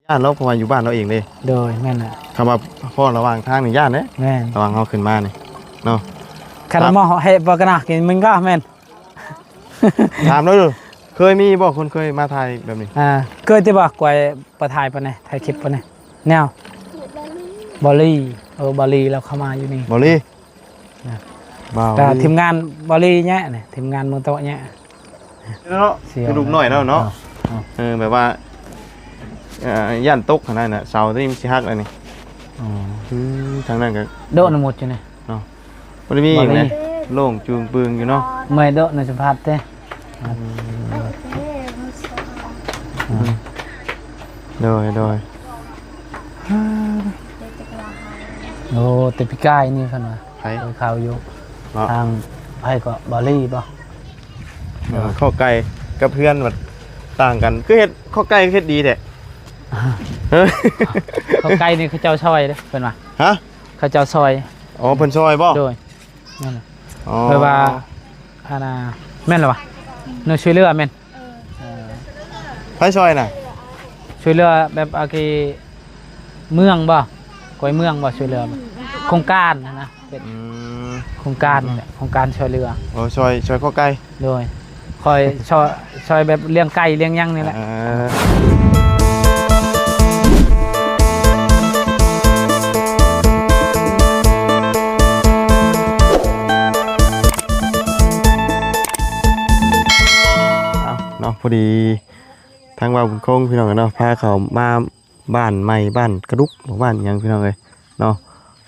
ຢ້ານເນາະ ເພາະວ່າຢູ່ບ້ານລາວເອງເດ້. ໂດຍ ແມ່ນແຫຼະ. ຄຳວ່າພໍ້ລະຫວ່າງທາງນີ້ຢ້ານເດ້. ແມ່ນ. ລະຫວ່າງເຮົາຂຶ້ນມານີ້ເນາະ. ຄັນໝໍເຮັດບໍ່ກະນະ ກິນມັນກໍແມ່ນ. ຖາມລາວດູ ເຄີຍມີບໍ່ຄົນເຄີຍມາຖ່າຍແບບນີ້? ອ່າ ເຄີຍຕິບໍ່ ກວຍໄປຖ່າຍປານໃດ ຖ່າຍຄລິບປານໃດ ແນວ ບາລີ. ເອີ ບາລີລາວເຂົ້າມາຢູ່ນີ້ ບາລີ. ອ່າ ບາລີ ແຕ່ທີມງານບາລີແຍະນີ້ ທີມງານເມືອງໂຕະແຍະເນາະ. ສຽວ ຄືລູກນ້ອຍເນາະ ເນາະ. ເອີ ເອີ ເອີ ແບບວ່າ ເອີ ຢ້ານຕົກຫັ້ນນະ ເສົາຕົວນີ້ມັນຊິຫັກແລ້ວນີ້. ອໍ ອືມ ທາງນັ້ນກໍໂດະນະໝົດຢູ່ນີ້ເນາະ. ບໍ່ໄດ້ມີຫຍັງເດ້ ໂລ່ງຈຶ່ງປຶງຢູ່ເນາະ. ເມື່ອຍໂດະໃນສະພາບເດ້. ອືມ ໂດຍ ໂດຍ. ໂອ້ ແຕ່ປີກາຍນີ້ເພິ່ນວ່າ ໃຜ? ໄປເຂົ້າຢູ່ ເນາະ ທາງໃຜກໍ ບາລີບໍ່? ເອີ ເຂົ້າໃກ້ກັບເຮືອນມັນຕ່າງກັນ ຄືເຮັດເຂົ້າໃກ້ເຮັດດີແທ້. ເຂົ້າໃກ້ນີ້ເຂົາເຈົ້າຊ່ອຍເດ້ ເພິ່ນວ່າ. ຮະ? ເຂົາເຈົ້າຊ່ອຍ. ອໍ ເພິ່ນຊ່ອຍບໍ່? ໂດຍ ນັ້ນແຫຼະ. ອໍ ແບບວ່າ ອັນນ່າ ແມ່ນລະວະ ໜ່ວຍຊ່ວຍເຫຼືອແມ່ນ. ເອີ ໃຜຊ່ອຍນະ? ຊ່ວຍເຫຼືອແບບ ອາ ເມືອງບໍ່? ກວຍເມືອງບໍ່? ຊ່ວຍເຫຼືອໂຄງການຫັ້ນນະ. ເປັນ ອືມ ໂຄງການນີ້ແຫຼະ ໂຄງການຊ່ວຍເຫຼືອ. ໂອ້ ຊ່ອຍ ຊ່ອຍເຂົ້າໃກ້. ໂດຍ ຄອຍຊ່ອຍ ຊ່ອຍແບບລ້ຽງໄກ່ລ້ຽງຫຍັງນີ້ແຫຼະ. ເອີ ເອົາເນາະ ພໍດີທາງບ່າວບຸນຄົງ ພີ່ນ້ອງເອີຍເນາະ ພາເຂົ້າມາ ບ້ານໃໝ່ ບ້ານກະດຸກ ບໍ່ ບ້ານຫຍັງ ພີ່ນ້ອງເອີຍເນາະ.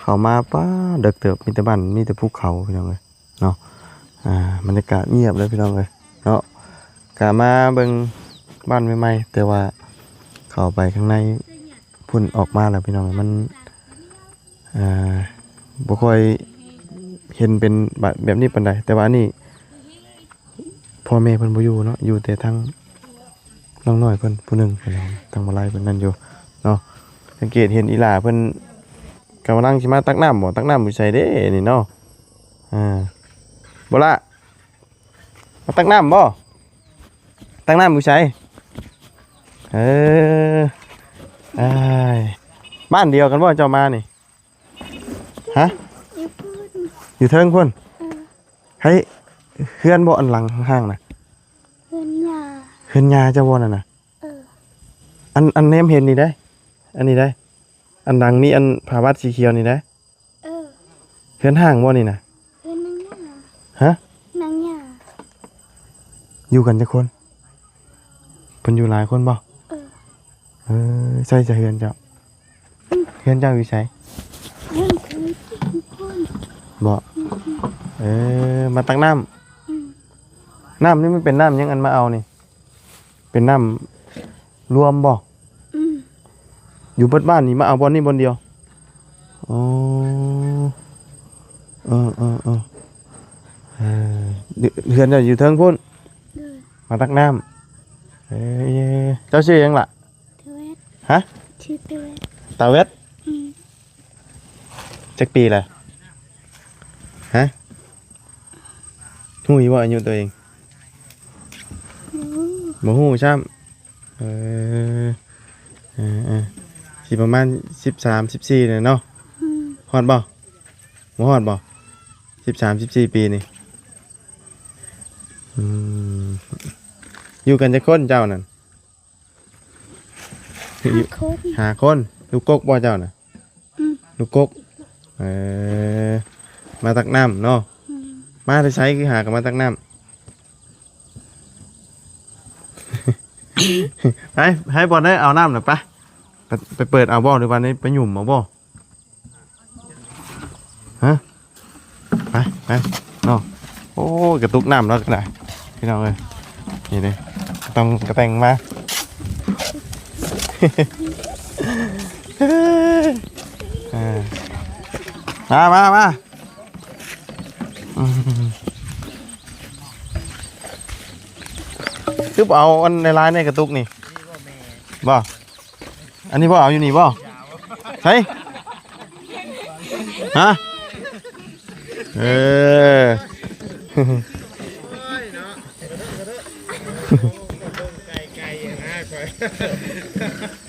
ເຂົ້າມາ ປ້າ ເດິກເຕີບ ມີແຕ່ບ້ານ ມີແຕ່ພູເຂົາ ພີ່ນ້ອງເອີຍເນາະ. ອ່າ ບັນຍາກາດງຽບເລີຍ ພີ່ນ້ອງເອີຍເນາະ. ກະມາເບິ່ງບ້ານໃໝ່ໆ ແຕ່ວ່າເຂົ້າໄປຂ້າງໃນພຸ້ນ ອອກມາແລ້ວ ພີ່ນ້ອງເອີຍ ມັນ ອ່າ ບໍ່ຄ່ອຍເຫັນເປັນແບບນີ້ປານໃດ ແຕ່ວ່າອັນນີ້ ພໍ່ແມ່ເພິ່ນບໍ່ຢູ່ເນາະ ຢູ່ແຕ່ທາງນ້ອງນ້ອຍເພິ່ນຜູ້ໜຶ່ງ ທາງບ່າວໄລເພິ່ນນັ້ນຢູ່ເນາະ. ສັງເກດເຫັນອີ່ຫຼ້າເພິ່ນກຳລັງຊິມາຕັກນ້ຳບໍ? ຕັກນ້ຳຢູ່ໃສເດ້ນີ້ເນາະ? ອ່າ ບໍ່ລະ ມາຕັກນ້ຳບໍ? ຕັກນ້ຳຢູ່ໃສ? ເອີ ອ້າຍ ບ້ານດຽວກັນບໍເຈົ້າມານີ້? ຮະ? ຢູ່ພຸ້ນ ຢູ່ເທິງພຸ້ນ. ເອີ ໃຫ້ເຮືອນບໍ່ ອັນຫຼັງຫ້າງນະ? ເຮືອນຍ່າ ເຮືອນຍ່າເຈົ້າບໍ່ນັ້ນນະ? ເອີ ອັນ ອັນແນມເຫັນນີ້ໄດ໋ ອັນນີ້ໄດ໋ ອັນຫຼັງມີອັນຜ້າວັດສີຂຽວນີ້ໄດ໋. ເອີ ເຮືອນຮ້າງບໍ່ນີ້ນະ? ເຮືອນນາງຍ່າ. ຮະ? ນາງຍ່າ. ຢູ່ກັນຈັກຄົນ? ເພິ່ນຢູ່ຫຼາຍຄົນບໍ່? ເອີ ເອີ ໃສຈະເຮືອນເຈົ້າ? ອືມ ເຮືອນເຈົ້າຢູ່ໃສ? ເຮືອນຄືຢູ່ພຸ້ນ ບໍ່? ອືມ ເອີ ມາຕັກນ້ຳ. ອືມ ນ້ຳນີ້ມັນເປັນນ້ຳຫຍັງ ອັນມາເອົານີ້? ເປັນນ້ຳລວມບໍ່? ອືມ ຢູ່ເບິດບ້ານນີ້ມາເອົາບ່ອນນີ້ບ່ອນດຽວ? ອໍ ເອີ ເອີ ເອີ ເຮືອນເຈົ້າຢູ່ເທິງພຸ້ນ. ໂດຍ ມາຕັກນ້ຳ. ເອີ ເຈົ້າຊື່ຫຍັງລະ? ຕາແວັດ. ຮະ? ຊື່ຕາແວັດ. ຕາແວັດ? ອືມ ຈັກປີລະ? ຮະ? ຮູ້ຢູ່ບໍ່ອາຍຸຕົວເອງ? ບໍ່ຮູ້ ບໍ່ຮູ້ຊ້ຳ. ເອີ ເອີ ເອີ ຊິປະມານສິບສາມ ສິບສີ່ນີ້ແຫຼະເນາະ. ອືມ ຮອດບໍ່? ບໍ່ຮອດບໍ່? ສິບສາມ ສິບສີ່ປີນີ້. ອືມ ຢູ່ກັນຈັກຄົນເຈົ້ານັ້ນ? ຫ້າຄົນ. ຫ້າຄົນ. ລູກກົກບໍ່ເຈົ້ານະ? ອືມ ລູກກົກ. ເອີ ມາຕັກນ້ຳເນາະ. ອືມ ມາແຕ່ໃສ ຄືຫາກັນມາຕັກນ້ຳ? ໃຫ້ ໃຫ້ບ່ອນໄດ້ເອົານ້ຳນະ ໄປ ໄປ ໄປເປີດເອົາບໍ່ ຫຼືວ່າໄປຫຍຸ້ມເອົາບໍ່? ຮະ? ໄປ ໄປເນາະ. ໂອ້ຍ ກະຕຸກນ້ຳແລ້ວກໍໄດ້ ພີ່ນ້ອງເອີຍ. ນີ້ເດ້ ຕ້ອງກະແຕ່ງມາ. ເອີ ມາ ມາ ມາ. ອືມ ຄືບໍ່ເອົາອັນຫຼາຍໆ ໃນກະຕຸກນີ້ ບໍ່? ອັນນີ້ບໍ່ເອົາຢູ່ນີ້ບໍ່? ໃສ? ຮະ? ເອີ.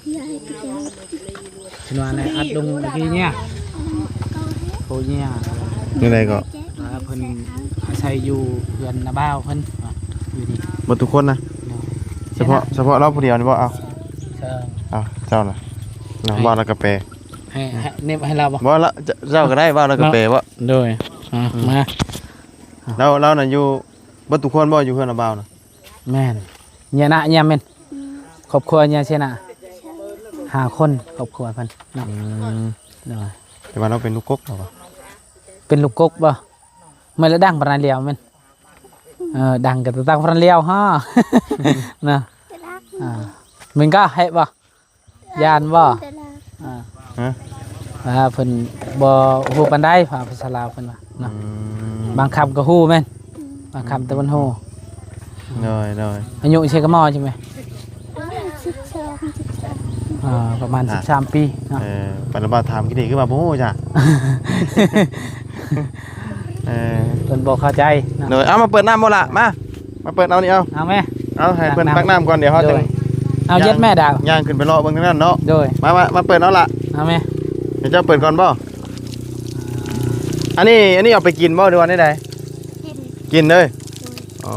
ເພິ່ນວ່າໃນອັດດົງຕະກີ້ເນຍ ໂຄເນຍ ແນວໃດກໍ ວ່າເພິ່ນອາໄສຢູ່ເຮືອນນ້າບ່າວເພິ່ນ ຢູ່ນີ້ ເບິດທຸກຄົນນະ ໂດຍ ສະເພາະ ສະເພາະລາວຜູ້ດຽວນີ້ບໍ່? ເອົາ ເອີ ເອົາ ເຈົ້ານະ ເນາະ ໃຫ້ ເວົ້າແລ້ວກໍແປ ໃຫ້ ໃຫ້ເນັບໃຫ້ລາວບໍ່? ບໍ່ລະ ເຈົ້າ ເຈົ້າກໍໄດ້ ເວົ້າແລ້ວກໍແປບໍ່? ໂດຍ ອາ ອືມ ມາ ລາວ ລາວນະຢູ່ເບິດທຸກຄົນບໍ່ ຢູ່ເຮືອນນ້າບ່າວນະ? ແມ່ນ ເຍຍນະ ເຍຍແມ່ນ ອືມ ຄອບຄົວເຍຍເຊນະ ຫ້າຄົນ ຄອບຄົວເພິ່ນເນາະ ອືມ ໂດຍ ແຕ່ວ່າລາວເປັນລູກກົກເນາະ ເປັນລູກກົກບໍ່? ແມ່ນລະ ດັງປານໃດແລ້ວແມ່ນ ເອີ ດັງກະຕະຕັງປານແລ້ວຮະ ນະ ອືມ ອ່າ ແມ່ນກະໃຫ້ບໍ່? ຢ້ານບໍ່? ອາ ຮະ? ວ່າເພິ່ນບໍ່ຮູ້ປານໃດ ພາສາລາວເພິ່ນວ່າເນາະ ອືມ ບາງຄຳກໍຮູ້ແມ່ນ ອືມ ບາງຄຳແຕ່ເພິ່ນຮູ້ ໂດຍ ໂດຍ ອາຍຸເຊກະມໍໃຊ່ໄໝ? ປະມານສິບສອງ ສິບສາມ ອ່າ ປະມານ ອ່າ ສິບສາມປີເນາະ ເອີ ປານລະບ່າວຖາມກີ້ນີ້ຄືວ່າບໍ່ຮູ້ຈ້ະ ເອີ ເພິ່ນບໍ່ເຂົ້າໃຈເນາະ ໂດຍ ເອົາມາເປີດນ້ຳບໍ່ລະ ມາ ມາເປີດເອົານີ້ເອົາ ເອົາແມ່ ເອົາໃຫ້ເພິ່ນຕັກນ້ຳກ່ອນ ດຽວເຮົາ ໂດຍ ຈັ່ງ ເອົາເຢັດແມ່ດາວ ຍ່າງຂຶ້ນໄປເລາະເບິ່ງທາງນັ້ນເນາະ ໂດຍ ມາ ມາ ມາເປີດເອົາລະ ເອົາແມ່ ໃຫ້ເຈົ້າເປີດກ່ອນບໍ່? ອັນນີ້ ອັນນີ້ເອົາໄປກິນບໍ່ ຫຼືວ່າແນວໃດ? ກິນ ກິນເລີຍ ໂດຍ ອໍ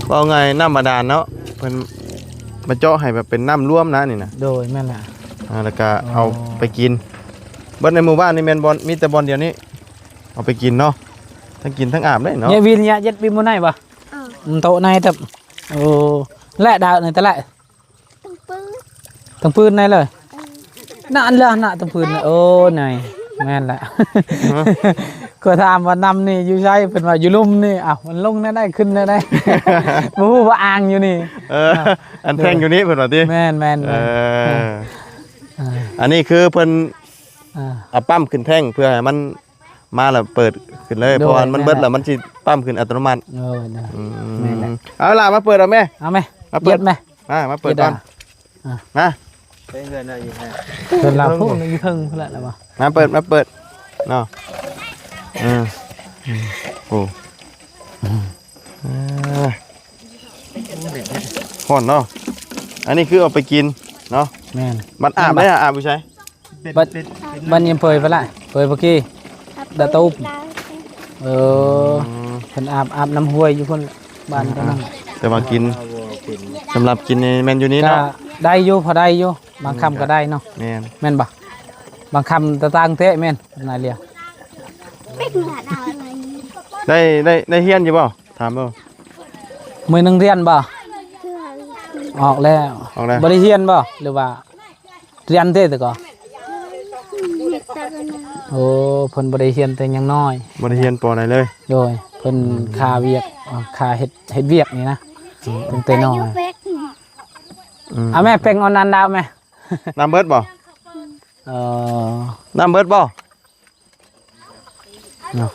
ເວົ້າງ່າຍນ້ຳບາດານເນາະ ເພິ່ນມາເຈາະໃຫ້ແບບເປັນນ້ຳລວມນະນີ້ນະ ໂດຍ ແມ່ນລະ ອ່າ ແລ້ວກະເອົາໄປກິນ ເບິດໃນໝູ່ບ້ານນີ້ແມ່ນບ່ອນ ມີແຕ່ບ່ອນດຽວນີ້ ເອົາໄປກິນເນາະ ທັງກິນທັງອາບເດ້ເນາະ ເຍວິນຍະເຈັດປີໝູ່ໄນບໍ່? ເອີ ມັນໂຕະໃນແຕ່ ໂອ້ ແລະດາວໃນແຕ່ແລະ ຕັ້ງປືນ ຕັ້ງປືນໃນເລີຍ ເອີ ນັ້ນລະນະ ຕັ້ງປືນ ໂອ້ ໃນ ແມ່ນລະ ຮະ ກໍຖາມວ່ານ້ຳນີ້ຢູ່ໃສ ເພິ່ນວ່າຢູ່ລຸ່ມນີ້ ອ້າວ ມັນລົງແນວໃດ ຂຶ້ນແນວໃດ ບໍ່ຮູ້ວ່າອ່າງຢູ່ນີ້ ເອີ ອັນແທ່ງຢູ່ນີ້ເພິ່ນວ່າຕິ ແມ່ນໆໆ ເອີ ເອີ ອັນນີ້ຄືເພິ່ນ ອ່າ ເອົາປ້ຳຂຶ້ນແທ່ງເພື່ອໃຫ້ມັນ ມາແລ້ວເປີດຂຶ້ນເລີຍ ໂດຍ ເພາະວ່າມັນເບິດແລ້ວ ແມ່ນແຫຼະ ມັນຊິປ້ຳຂຶ້ນອັດຕະໂນມັດ ໂດຍ ໂດຍ ອືມ ແມ່ນແຫຼະ ເອົາລະ ມາເປີດເອົາແມ່ ເອົາແມ່ ມາເປີດ ເຢັດແມ່ ມາ ມາເປີດກ່ອນ ມາ ໄປເຮືອນເຮົາຢູ່ຫັ້ນ ເພິ່ນລາວພຸ້ນຢູ່ເທິງພຸ້ນແຫຼະລະບໍ່ ມາເປີດ ມາເປີດເນາະ ເອີ ໂອ້ ເອີ ຮ້ອນເນາະ ອັນນີ້ຄືເອົາໄປກິນເນາະ ແມ່ນ ມັນອາບໄດ້ ອາບຢູ່ໃສ? ບັດ ບັດຍາມເປີຍໄປລະ ເປີຍບໍ່ກີ້ ດາຕູບ ເອີ ເພິ່ນອາບ ອາບນ້ຳຫ້ວຍຢູ່ພຸ້ນ ບ້ານຕົງນັ້ນ ແຕ່ວ່າກິນ ສຳລັບກິນນີ້ແມ່ນຢູ່ນີ້ເນາະ ກະໄດ້ຢູ່ ພໍໄດ້ຢູ່ ບາງຄຳກໍໄດ້ເນາະ ແມ່ນ ແມ່ນບໍ່? ບາງຄຳຕະຕ່າງແທ້ແມ່ນ ນາຍລຽວ ໄດ້ ໄດ້ ໄດ້ຮຽນຢູ່ບໍ່? ຖາມເບິ່ງ ມື້ໜຶ່ງຮຽນບໍ່? ອອກແລ້ວ ອອກແລ້ວ ບໍ່ໄດ້ຮຽນບໍ່ ຫຼືວ່າ ຮຽນເດ້ແຕ່ກໍ ໂອ້ ເພິ່ນບໍ່ໄດ້ຮຽນແຕ່ຍັງນ້ອຍ ບໍ່ໄດ້ຮຽນ ປໍ ໃດເລີຍ ໂດຍ ເພິ່ນ ອືມ ຄາວຽກ ຄາເຮັດ ເຮັດວຽກນີ້ນະ ອືມ ຕັ້ງແຕ່ນ້ອຍ ອືມ ເອົາແມ່ ເປັງເອົານັ້ນດາວແມ່ ນ້ຳເບິດບໍ່? ເອີ ນ້ຳເບິດບໍ່? ເນາະ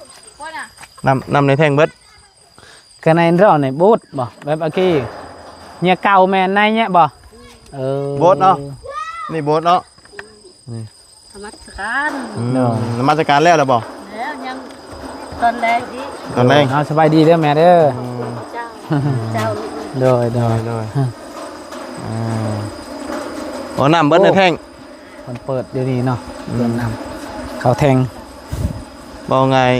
ນ້ຳ ນ້ຳໃນແທ້ງເບິດ ກະໃນເຮົານີ້ບູດບໍ່ ແບບອາກີ ເນຍເກົ່າແມ່ນໃນເນຍບໍ່? ເອີ ໂບດເນາະ ນີ້ໂບດເນາະ ນີ້ ນະມັດສະການ ອືມ ເນາະ ນະມັດສະການແລ້ວລະບໍ່? ແລ້ວ ຍັງຕອນແລງອີກ ຕອນແລງ ເອົາ ສະບາຍດີເດີແມ່ເດີ ອືມ ເຈົ້າ ເຈົ້າ ໂດຍ ໂດຍ ໂດຍ ໂດຍ ອ່າ ໂອ້ ນ້ຳເບິດໃນແທ້ງ ເພິ່ນເປີດດຽວນີ້ເນາະ ອືມ ເປີດນ້ຳ ເຂົ້າແທ່ງ ເວົ້າງ່າຍ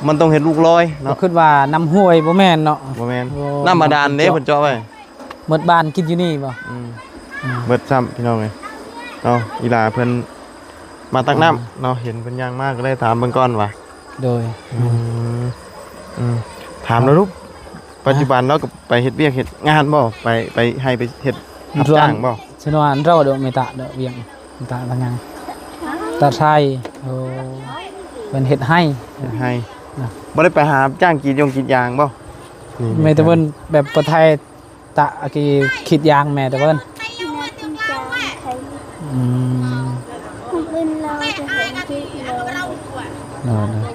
ມັນຕ້ອງເຮັດລູກລອຍເນາະ ກໍຄິດວ່ານ້ຳຫ້ວຍບໍ່ແມ່ນເນາະ ບໍ່ແມ່ນ ໂອ້ ນ້ຳບາດານເດ້ ເພິ່ນເຈາະ ເພິ່ນເຈາະໄວ້ ໝົດບ້ານກິນຢູ່ນີ້ບໍ່? ອືມ ອືມ ເບິດຊ້ຳ ພີ່ນ້ອງເອີຍ ເອົາ ອີຫຼາເພິ່ນມາຕັກນ້ຳ ອືມ ເນາະ ເຫັນເພິ່ນຍ່າງມາ ກໍເລີຍຖາມເບິ່ງກ່ອນວ່າ ໂດຍ ອືມ ອືມ ຖາມແລ້ວລູກ ປັດຈຸບັນລາວກໍໄປເຮັດວຽກເຮັດງານບໍ່? ໄປ ໄປໄຮ່ໄປເຮັດຮັບຈ້າງບໍ່? ສະນວນເຮົາດອກ ເມຕະດອກວຽກ ຕະ ຕະຫຍັງ ຕະໄທ ໂອ້ ເພິ່ນເຮັດໄຮ່ ເຮັດໄຮ່ ນະ ບໍ່ໄດ້ໄປຫາຮັບຈ້າງກຣີດຢົງກຣີດຢາງບໍ່? ແມ່ຕະເພິ່ນແບບປະໄທ ຕະກີກຣີດຢາງແມ່ຕະເພິ່ນ ອືມ ຄົນອື່ນລາວຈະເຫັນກຣີດເລີຍ ໂດຍ ໂດຍ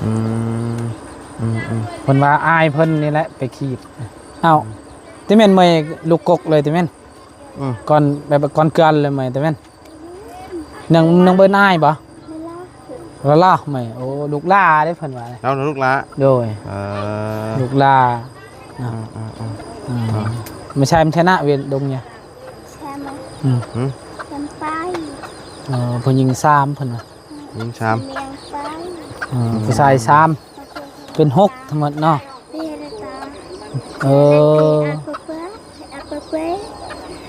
ອືມ ອືມ ອືມ ເພິ່ນວ່າອາຍເພິ່ນນີ້ແຫຼະໄປກຣີດ ເອົ້າ ຕິແມ່ນເມື່ອຍລູກກົກເລີຍຕິແມ່ນ ອືມ ກ່ອນ ແບບກ່ອນເກືອນເລີຍເມື່ອຍຕິແມ່ນ ນ້ອງ ນ້ອງເບິ່ນອາຍບໍ່? ລາລາ ເມື່ອຍ ໂອ້ ລູກຫຼ້າເດ້ເພິ່ນວ່າ ລາວນະລູກຫຼ້າ ໂດຍ ເອີ ລູກຫຼ້າ ອືມ ອືມ ອືມ ອືມ ອືມ ບໍ່ໃຊ່ ມັນຊະນະເວນດົງຍາ ອືມ ອືມ ເອີ ຜູ້ຍິງສາມເພິ່ນວ່າ ຍິງສາມ ເອີ ຜູ້ຊາຍສາມ ເປັນຫົກທັງໝົດເນາະ ເອີ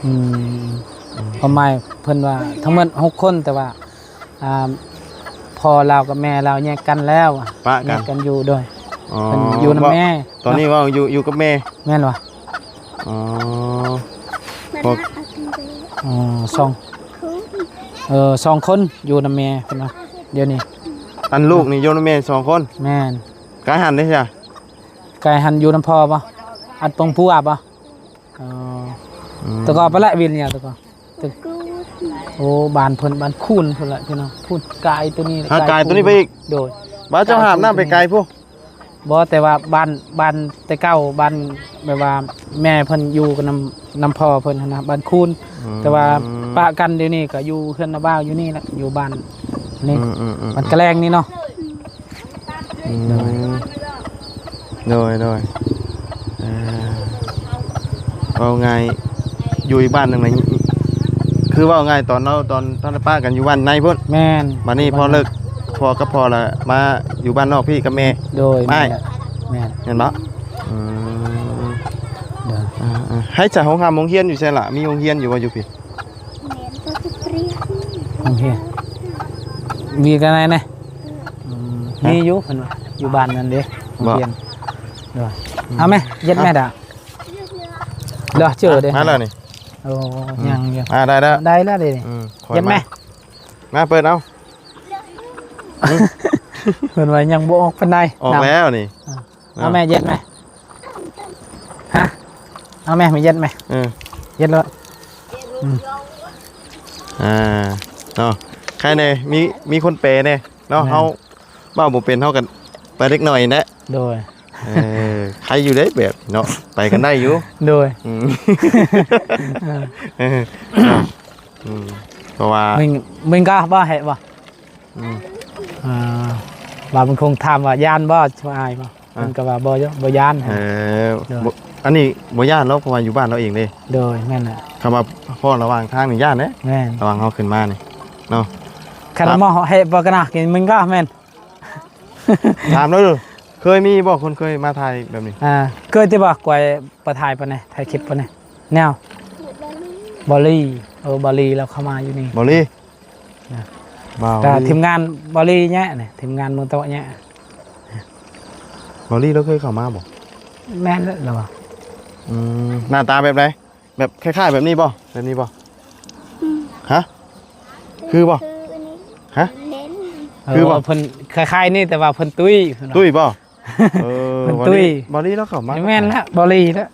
ອືມ ຄວາມໝາຍເພິ່ນວ່າທັງໝົດຫົກຄົນ ແຕ່ວ່າ ອ່າ ພໍ່ລາວກັບແມ່ລາວແຍກກັນແລ້ວ ປະກັນ ແຍກກັນຢູ່ ໂດຍ ອໍ ເພິ່ນຢູ່ນຳແມ່ ຕອນນີ້ເວົ້າຢູ່ ຢູ່ກັບແມ່ ແມ່ນບໍ່? ອໍ ພໍ່ ອໍ ສອງ ເອີ ສອງຄົນຢູ່ນຳແມ່ເພິ່ນວ່າ ດຽວນີ້ ອັນລູກນີ້ຢູ່ນຳແມ່ສອງຄົນ ແມ່ນ ກາຍຫັ້ນເດ້ຊະ ກາຍຫັ້ນຢູ່ນຳພໍ່ບໍ່? ອັດປອງປົວບໍ່? ອໍ ອືມ ແຕ່ກໍໄປລະວິນຍາແຕ່ກໍ ແຕ່ ໂອ້ ບ້ານເພິ່ນ ບ້ານຄູນພຸ້ນລະພີ່ນ້ອງ ພຸ້ນກາຍໂຕນີ້ ຫາກາຍໂຕນີ້ໄປອີກ ໂດຍ ວ່າເຈົ້າຫາບນ້ຳໄປໄກພຸ້ນ ບໍ່ ແຕ່ວ່າບ້ານ ບ້ານແຕ່ເກົ່າ ບ້ານແບບວ່າແມ່ເພິ່ນຢູ່ກັນນຳ ນຳພໍ່ເພິ່ນຫັ້ນນະ ບ້ານຄູນ ອືມ ແຕ່ວ່າປະກັນດຽວນີ້ກໍຢູ່ເຮືອນນ້າບ່າວຢູ່ນີ້ແຫຼະ ຢູ່ບ້ານນີ້ ອືມ ອືມ ອືມ ບ້ານກະແລງນີ້ເນາະ ອືມ ໂດຍ ໂດຍ ໂດຍ ເອີ ເວົ້າງ່າຍ ຢູ່ອີກບ້ານໜຶ່ງນະ ຄືເວົ້າງ່າຍຕອນເຮົາ ຕອນ ຕອນປະກັນຢູ່ບ້ານໃນພຸ້ນ ແມ່ນ ບາດນີ້ພໍເລີກພໍ່ກັບພໍ່ລະມາຢູ່ບ້ານນອກພີ້ກັບແມ່ ໂດຍ ອ້າຍ ແມ່ນ ແມ່ນບໍ່? ອືມ ໂດຍ ເອີ ເອີ ໃຫ້ຈາກໂຮງຮ່ຳໂຮງຮຽນຢູ່ໃສລະ? ມີໂຮງຮຽນຢູ່ບໍ່ຢູ່ພີ້? ໂຮງຮຽນ ມີກັນໄດນະ? ອືມ ຮະ? ມີຢູ່ເພິ່ນວ່າ ຢູ່ບ້ານນັ້ນເດ້ ໂຮງຮຽນ ໂດຍ ອືມ ເອົາແມ່ ເຢັດແມ່ດາ ດາເຈີເດ້ ມາແລ້ວນີ້ ໂອ້ ອືມ ຍັງຢູ່ ອ່າ ໄດ້ແລ້ວ ໄດ້ແລ້ວເດ້ ອືມ ເຢັດແມ່ ມາເປີດເອົາ ເພິ່ນວ່າຍັງບໍ່ອອກປານໃດ ອອກແລ້ວນີ້ ເອົາແມ່ ເຢັດແມ່ ຮະ ເອົາແມ່ ມາເຢັດແມ່ ເອີ ເຢັດໂລດ ອືມ ອ່າ ເນາະ ໃຄແດ່ ມີ ມີຄົນແປແດ່ເນາະ ແມ່ນ ເຮົາເວົ້າບໍ່ເປັນ ເຮົາກໍໄປເລັກນ້ອຍແຫຼະ ໂດຍ ເອີ ໃຄຢູ່ເດ້ແບບເນາະ ໄປກັນໄດ້ຢູ່ ໂດຍ ອືມ ເອີ ເອີ ເນາະ ອືມ ເພາະວ່າ ເມັງ ເມັງກະບໍ່ໃຫ້ບໍ່? ອືມ ອ່າ ວ່າມັນຄົງຖາມວ່າຢ້ານບໍ່ ຊິອາຍບໍ່ ອ່າ ເພິ່ນກໍວ່າບໍ່ ບໍ່ຢ້ານ ເອີ ໂດຍ ບໍ່ ອັນນີ້ບໍ່ຢ້ານເນາະ ເພາະວ່າຢູ່ບ້ານລາວເອງເດ້ ໂດຍ ແມ່ນແຫຼະ ຄຳວ່າພໍ້ລະຫວ່າງທາງນີ້ຢ້ານເດ້ ແມ່ນ ລະຫວ່າງເຮົາຂຶ້ນມານີ້ເນາະ ຄັນມາໃຫ້ບໍ່ກັນນະ ກິນເມັງກະແມ່ນ ຖາມລາວດູ ເຄີຍມີບໍ່ຄົນເຄີຍມາຖ່າຍແບບນີ້? ອ່າ ເຄີຍແຕ່ວ່າກວຍໄປຖ່າຍປານໃດ ຖ່າຍຄລິບປານໃດ ແນວ ບາລີ ເອີ ບາລີລາວເຂົ້າມາຢູ່ນີ້ ບາລີ ນະ ບາລີ ກໍທີມງານບາລີແຍະນີ້ ທີມງານເມືອງໂຕະແຍະ ບາລີລາວເຄີຍເຂົ້າມາບໍ່? ແມ່ນແລ້ວລາວວ່າ ອືມ ໜ້າຕາແບບໃດ? ແບບຄ້າຍໆແບບນີ້ບໍ່? ແບບນີ້ບໍ່? ອືມ ຮະ? ຄືບໍ່? ຄືອັນນີ້ ຮະ? ເຫັນ ຄືບໍ່? ເອີ ເພິ່ນຄ້າຍໆນີ້ ແຕ່ວ່າເພິ່ນຕຸ້ຍ ຕຸ້ຍບໍ່? ເອີ ເພິ່ນຕຸ້ຍ ບາລີ ບາລີລາວເຂົ້າມາ ແມ່ນແລ້ວ ບາລີແລ້ວ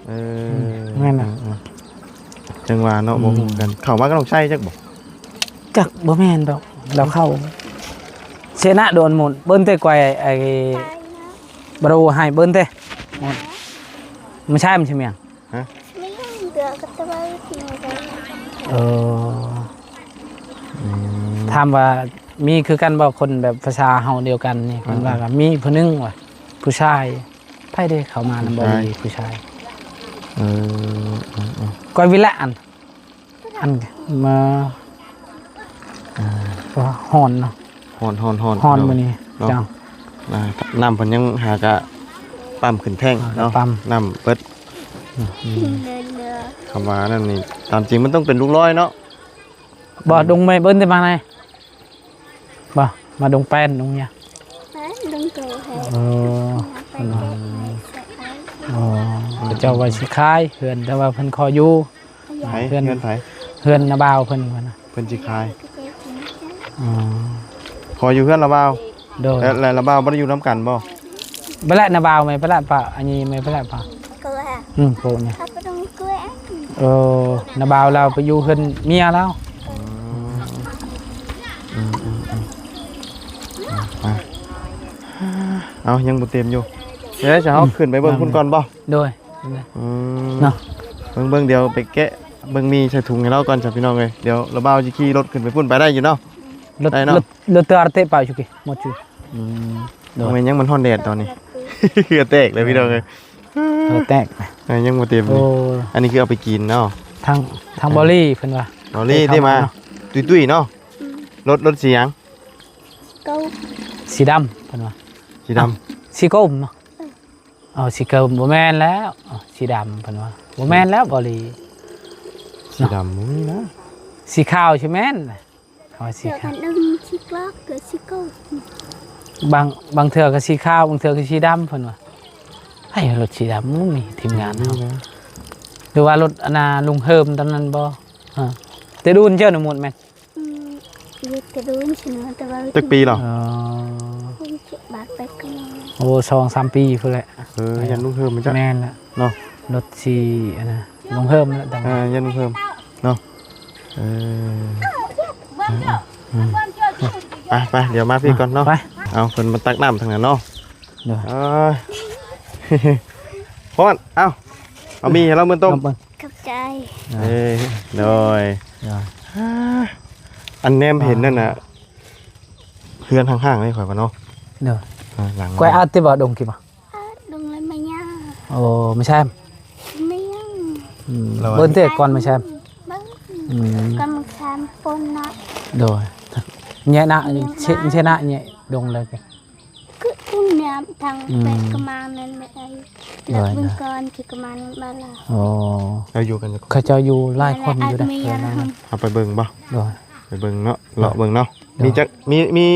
ເອີ ອືມ ແມ່ນແລ້ວ ເອີ ເອີ ຈັ່ງວ່າເນາະ ອືມ ບໍ່ຮູ້ກັນ ເຂົ້າມາກັບນ້ອງໄຊຈັກບໍ່? ຈັກ ບໍ່ແມ່ນດອກ ລາວເຂົ້າ ເຊນະ ໂດນໝົດ ເບິ່ງແຕ່ກວຍ ໄອ້ ບາໂຣ ໃຫ້ເບິ່ງແຕ່ໝົດ ບໍ່ໃຊ່ ມັນຊິແມ່ນ ຮະ? ມີເດືອກັບຕະເວີທີ່ມີໄດ້ ເອີ ອືມ ຖາມວ່າມີຄືກັນບໍ່ ຄົນແບບພາສາເຮົາດຽວກັນນີ້? ເອີ ເພິ່ນວ່າກໍມີຜູ້ໜຶ່ງວ່າ ຜູ້ຊາຍ ໃຜເດ້ເຂົ້າມານຳ ຜູ້ຊາຍ ບໍລິ ຜູ້ຊາຍ ເອີ ເອີ ເອີ ກອຍວິລະ ອັນ ອັນມາ ກໍຮ້ອນເນາະ ຮ້ອນ ຮ້ອນ ຮ້ອນ ຮ້ອນມື້ນີ້ເນາະ ເຈົ້າ ອ່າ ນ້ຳເພິ່ນຍັງຫາກະປ້ຳຂຶ້ນແທ້ງເນາະ ປ້ຳ ນ້ຳເບິດ ອືມ ຄຳວ່ານັ້ນນີ້ ຕາມຈິງມັນຕ້ອງເປັນລູກລອຍເນາະ ບໍ່ ດົງໄມ້ເບິ່ງແຕ່ມາໃນ ບໍ່ ມາດົງແປ້ນ ດົງຫຍັງ ເອີ ເອີ ເຂົາເຈົ້າວ່າຊິຂາຍເຮືອນ ແຕ່ວ່າເພິ່ນຂໍຢູ່ ໃຜ ເຮືອນ ເຮືອນໃຜ ເຮືອນນ້າບ່າວເພິ່ນ ເພິ່ນຊິຂາຍ ອໍ ຂໍຢູ່ເຮືອນນ້າບ່າວ ໂດຍ ແລ້ວ ແລ້ວນ້າບ່າວບໍ່ໄດ້ຢູ່ນຳກັນບໍ່? ໄປແລ້ວນ້າບ່າວ ໄປແລ້ວປະ ອັນນີ້ ໄປແລ້ວປະ ອືມ ໂກນີ້ ເອີ ນ້າບ່າວລາວໄປຢູ່ເຮືອນເມຍລາວ ອືມ ອືມ ເອົາ ຍັງບໍ່ເຕັມຢູ່ ເອີ ເຮົາຂຶ້ນໄປເບິ່ງພຸ້ນກ່ອນບໍ່? ໂດຍ ອືມ ເນາະ ເບິ່ງໆ ດຽວໄປແກະເບິ່ງໝີ່ໃສ່ຖົງໃຫ້ລາວກ່ອນຊະ ພີ່ນ້ອງເອີຍ ດຽວລາວບ່າວຊິຂີ່ລົດຂຶ້ນໄປພຸ້ນ ໄປໄດ້ຢູ່ເນາະ ລົດ ໄດ້ເນາະ ລົດ ລົດເຕີເຕະປາຢູ່ກິ ໝົດຢູ່ ອືມ ໂດຍ ແມ່ນຫຍັງ ມັນຮ້ອນແດດຕອນນີ້ ເຫື່ອແຕກເລີຍ ພີ່ນ້ອງເອີຍ ເຫື່ອແຕກ ເອີ ຍັງບໍ່ເຕັມ ໂອ້ ນີ້ ອັນນີ້ຄືເອົາໄປກິນເນາະ ທາງ ທາງ ເອີ ບໍລີເພິ່ນວ່າ ບໍລີ ເອີ ທີ່ມາ ເນາະ ຕຸ້ຍໆ ເນາະ ອືມ ລົດ ລົດສີຫຍັງ? ເກົາ ສີດຳເພິ່ນວ່າ ສີດຳ ອ່ະ ສີກົມເນາະ ເອີ ເອົາ ສີເກີມບໍ່ແມ່ນແລ້ວ ເອົາ ສີດຳເພິ່ນວ່າ ບໍ່ແມ່ນແລ້ວ ບໍລີ ສີດຳບໍ່ມີນະ ເນາະ ສີຂາວຊິແມ່ນ ເອົາ ສີຂາວ ບາງ ບາງເທື່ອກໍສີຂາວ ບາງເທື່ອກໍສີດຳເພິ່ນວ່າ ໃຫ້ລົດສີດຳບໍ່ມີທີມງານເຮົາ ບໍ່ມີນະ ຫຼືວ່າລົດອັນນ່າ ລຸງເຮີມຕອນນັ້ນບໍ່? ເອີ ແຕ່ດຸນເຈົ້ານະໝົດແມ່ນ ອືມ ຢູ່ແຕ່ດຸນຊິເນາະ ແຕ່ວ່າ ຈັກປີແລ້ວ? ອໍ ໂອ້ ສອງສາມປີພຸ້ນແຫຼະ ເອີ ຢ້ານລຸງເຮີມມັນຈະ ແມ່ນລະ ເນາະ ລົດສີອັນນ່າ ລຸງເຮີມລະ ເອີ ຢ້ານລຸງເຮີມເນາະ ເອີ ອືມ ໄປໆ ດຽວມາພີ້ກ່ອນເນາະ ເອົາ ເພິ່ນມາຕັກນ້ຳທາງນັ້ນເນາະ ໂດຍ ເອີ ຮ້ອນ ເອົາ ເອົາໝີ່ໃຫ້ລາວມື້ຕົ້ມ ຂອບໃຈ ເອີ ໂດຍ ໂດຍ ອັນແນມເຫັນນັ້ນນະ ເຮືອນຫ້າງໆ ນີ້ຂ້ອຍວ່າເນາະ ໂດຍ ເອີ ຫຼັງ ກ້ອຍອາດຕິບໍ່ ດົງກິບໍ່? ອາດ ດົງລະມະຍາ ໂອ້ ມະແຊມ ແມ່ນ ອືມ ເບິ່ງແຕ່ກ່ອນມະແຊມ ເບິ່ງ ອືມ ກ່ອນມະແຊມປົນເນາະ ໂດຍ ແຍະນະ ເຊນະ ແຍະດົງເລີຍ ຄືເປັນແນວທາງ ອືມ ແປກກະມານນັ້ນແຫຼະ ໂດຍ ແລ້ວເບິ່ງກ່ອນທີ່ກະມານບ້ານລາວ ອໍ ເຂົາຢູ່ກັນຈັກຄົນ? ເຂົາເຈົ້າຢູ່ຫຼາຍຄົນຢູ່ເດ້ ເຮົາໄປເບິ່ງບໍ່? ໂດຍ ໄປເບິ່ງເນາະ ເລາະເບິ່ງເນາະ ໂດຍ ມີຈັກ ມີ ມີ